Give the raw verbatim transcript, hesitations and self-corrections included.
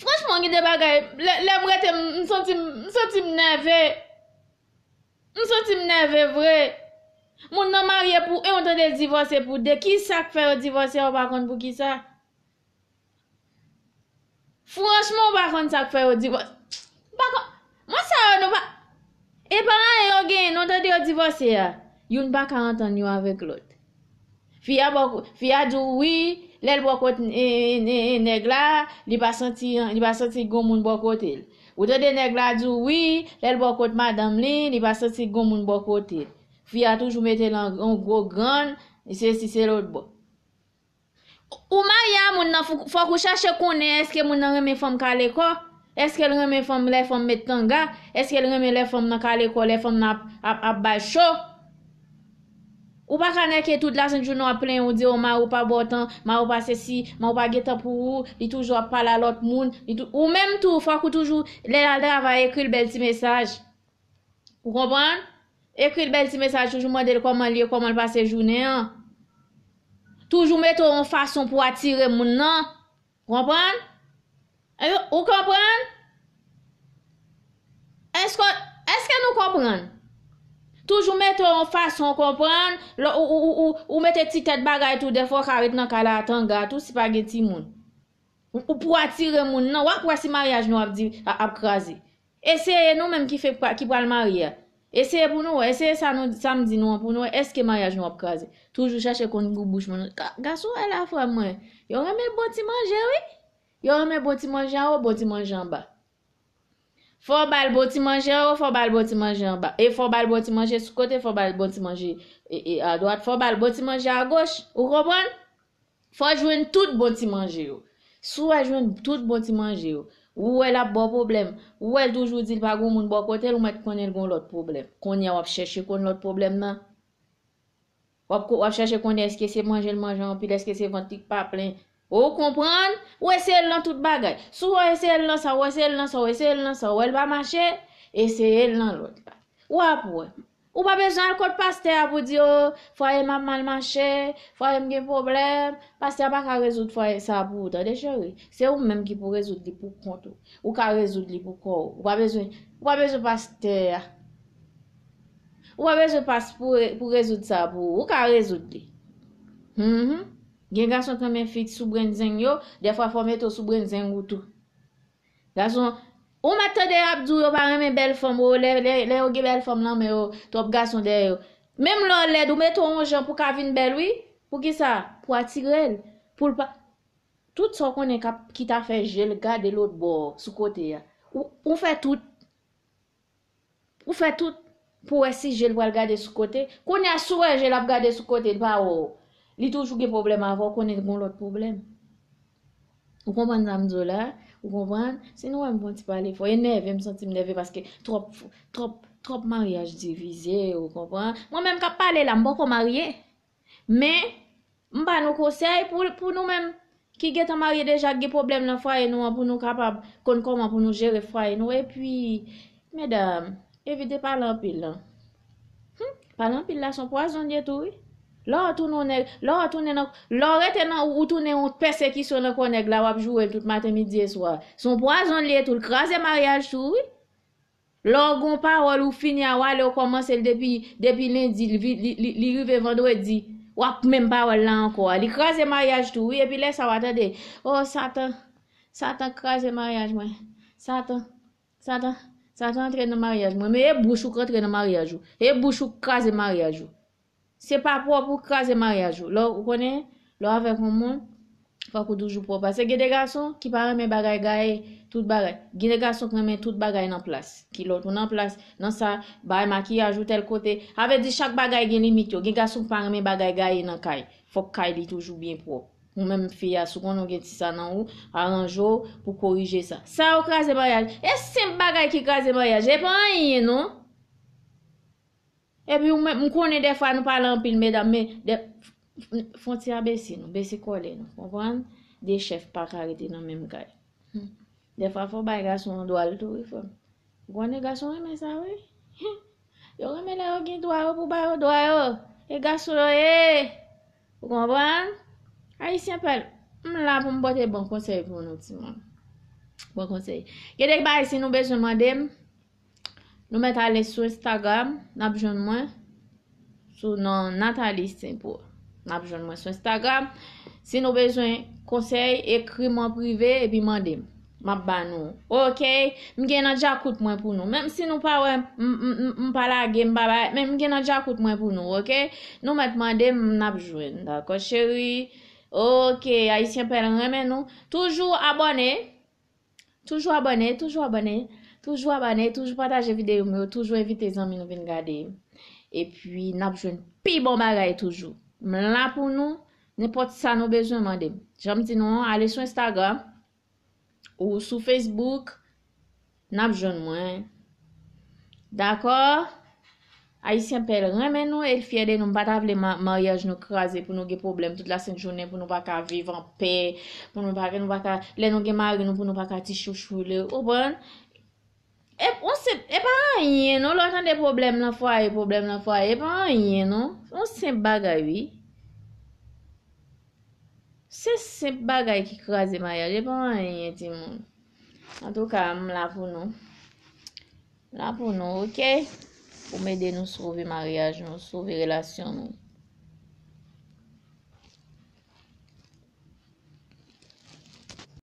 Franchman, gen de bagay, lè, lè m rete, m, m santi m, m santi m nève. M santi m nève vre. Moun nan marye pou en, ou tande l divòse pou de. Ki sa k fè yo divòse a, ou pa konn pou ki sa? Franchman, ou pa konn sa k fè yo divòse. Ou pa konn. Mwen sa yo, nou pa. E pa anyen yo genyen, non, tande yo divòse a. Youn pa ka antann yo avèk lòt. Fi a bò, fi a di w wi, lè l bò kot e, e, e, nèg la, li pa santi, li pa santi gon moun bò kote l. Ou tande nèg la di w wi, lè l bò kot madanm li, li pa santi gon moun bò kote l. Fi a toujou mete l an, an gwo grann, se si se lòt bò. Ou marye a moun nan, fò, fòk ou chache konnen èske moun nan renmen fanm kale kò? Èske l renmen fanm lè fanm met tanga? Èske l renmen lè fanm nan kale kò, lè fanm nan ap, ap, ap bay cho? Ou pa ka nèke tout lasent jounen w ap plenyen, ou di, o, mari w pa ba w tan, mari w pa sesi, mari w pa gen tan pou ou, li toujou ap pale a lòt moun, li tou, ou menm tou, fòk ou toujou, lè l al travay, ekri l bèl ti mesaj. Ou konprann? Ekri l bèl ti mesaj, toujou mande l kòman l ye, kòman l pase jounen an. Toujou mete w yon fason pou atire moun nan. Konprann? E, ou konprann? Èske, èske nou konprann? Toujou mete w yon fason, konprann? Lè ou, ou, ou, ou, ou mete ti tèt bagay tou, dèfwa w ka ret nan kay la a tanga tou, si pa gen timoun. Ou, ou pou atire moun nan, w ap wè si maryaj nou ap di, a, ap kraze. Eseye nou menm ki fè, ki pral marye a. Eseye pou nou wè, eseye sa nou, sa m di nou an pou nou wè, èske maryaj nou ap kraze. Toujou chache konn gou bouch moun. Ka, gason wè la frè mwen. Yo renmen bon ti manje, wi. Yo renmen bon ti manje anwo, bon ti manje anba. Fò w ba l bon ti manje anwo, fò w ba l bon ti manje anba. E fò w ba l bon ti manje sou kote, fò w ba l bon ti manje e, e, adwat, fò w ba l bon ti manje agoch. Ou konprann? Fò w jwenn tout bon ti manje yo. Si w wè jwenn tout bon ti manje yo, ou wè l ap ba w pwoblèm, ou wè l toujou di l pa gen moun bò kote l, ou mèt konnen l gen lòt pwoblèm. Kounye a w ap chèche konn lòt pwoblèm nan. W ap, w ap chèche konnen èske se manje l manje anpil, èske se vant li k pa plen. Ou konprann? Ou eseye l nan tout bagay. Si w eseye l nan sa, ou eseye l nan sa, ou eseye l nan sa, ou wè l pa mache, eseye l nan lòt la. W ap wè. Ou pa bezwen al kot pastè a pou di, o, fwaye m ap mal mache, fwaye m gen pwoblèm. Pastè a pa ka rezoud fwaye sa pou ou, tande cheri. Se ou menm ki pou rezoud li pou kont ou. Ou ka rezoud li pou kò w. Ou pa bezwen, ou pa bezwen pastè a. Ou pa bezwen pas pou, pou rezoud sa pou ou. Ou ka rezoud li. Mhm. Gen gason k renmen fi sou brenn zeng yo, dèfwa fò w mete w sou brenn zeng ou tou. Gason, ou mèt tande y ap di w yo pa renmen bèl fanm, o, lè, lè, lè yo gen bèl fanm nan men yo, twòp gason dèyè yo. Menm lè w lèd, ou mete w yon jan pou ka vin bèl, wi. Poukisa? Pou atire l. Pou l pa. Tout sa w konnen k ap, ki ta fè je l gade lòt bò sou kote a. Ou, ou fè tout. Ou fè tout pou wè si je l pral gade sou kote. Kounye a, si w wè je l ap gade sou kote, li pa wè w. Li toujou gen pwoblèm avè w, konnen l gen lòt pwoblèm. Ou konprann sa m di w la? Ou konprann? Si nou wè m fè yon ti pale fò, e nève, m santi m nève paske twòp, twòp, twòp maryaj divize, ou konprann? Mwen menm k ap pale la, m poko marye. Men, m ba nou konsèy pou, pou nou menm ki gentan marye deja, k gen pwoblèm nan fwaye nou an, pou nou kapab konn kòman pou nou jere fwaye nou. Epi, medam, evite pale anpil lan. Hmm, pale anpil la se yon pwazon l ye tou, wi. Lè w tounen yon nèg, lè w tounen nan, lè w rete nan, ou tounen yon pèsekisyon nan kò nèg la, w ap joure l tout maten, midi e swa. Se yon pwazon l ye tou, l kraze maryaj tou, wi. Lè w gen yon pawòl ou fini a, w ale, w kòmanse l depi, depi lendi, li, li, li, li rive vandredi, w ap menm pawòl la ankò a. Li kraze maryaj tou, wi, epi lè sa w a tande, o, Satan, Satan kraze maryaj mwen. Satan, Satan, Satan antre nan maryaj mwen. Men e bouch ou k antre nan maryaj ou. E bouch ou k kraze maryaj ou. Se pa pwòp ou kraze maryaj ou. Lè w, ou konnen, lè w avèk yon moun, fòk ou toujou pwòp. Paske gen de gason ki pa renmen bagay gaye, tout bagay. Gen de gason ki renmen tout bagay nan plas. Kilòt ou nan plas, nan sa, bay makiyaj ou tèl kote. Sa vle di chak bagay gen limit yo. Gen gason ki pa renmen bagay gaye nan kay. Fòk kay li toujou byen pwòp. Ou menm fi a, si w konnen w gen ti sa nan ou, aranje w pou korije sa. Sa yo kraze maryaj. E senp bagay ki kraze maryaj. E pa anyen, non. Epi ou menm, m konnen dèfwa nou pale anpil, medam, men dè, f-, f-, fwontyè a bese nou, bese kòlè nou, konprann? De chèf pa ka rete nan menm kay. Hmm. Dèfwa fò w bay gason an dwa l tou, wi, frè m. Ou konnen gason renmen sa, wi. Yo renmen lè yo gen dwa yo pou ba yo dwa yo. E gason yo ye. Ou konprann? Ayisyen pèl, m la pou m pote bon konsèy pou nou, timoun. Bon konsèy. Gen de bagay, si nou bezwen mande m, nou mèt ale sou Instagram, n ap jwenn mwen sou non Nathalie Saint-Paul. N ap jwenn mwen sou Instagram. Si nou bezwen konsèy, ekri m an prive epi mande m. M ap ba nou. Oke? M gen nan djakout mwen pou nou. Menm si nou pa wè m, m, m, m, m pa lage, m pa bay, men m gen nan djakout mwen pou nou, oke? Nou mèt mande m, n ap jwenn. Dakò, cheri? Oke, Ayisyen Pèl renmen nou. Toujou abòne. Toujou abòne, toujou abòne, toujou abòne, toujou pataje videyo m yo, toujou envite zanmi nou vin gade. Epi, n ap jwenn pi bon bagay toujou. M la pou nou, nenpòt sa nou bezwen, mande m. Jan m di nou an, ale sou Instagram ou sou Facebook, n ap jwenn mwen. Dakò? Ayisyen Pèl renmen nou e l fyè de nou. M pa ta vle ma-, maryaj nou kraze pou nou gen pwoblèm tout lasent jounen, pou nou pa ka viv anpè, pou nou pa, nou pa ka, lè nou gen mari nou, pou nou pa ka ti chouchoule, ou konprann? E, on se, e pa anyen non, lè w tande pwoblèm nan fwaye, pwoblèm nan fwaye, e pa anyen non. On senp bagay, wi. Se senp bagay ki kraze maryaj, e pa anyen, timoun. Antouka, m la pou nou. M la pou nou, oke? Pou m ede nou sove maryaj nou, sove relasyon nou.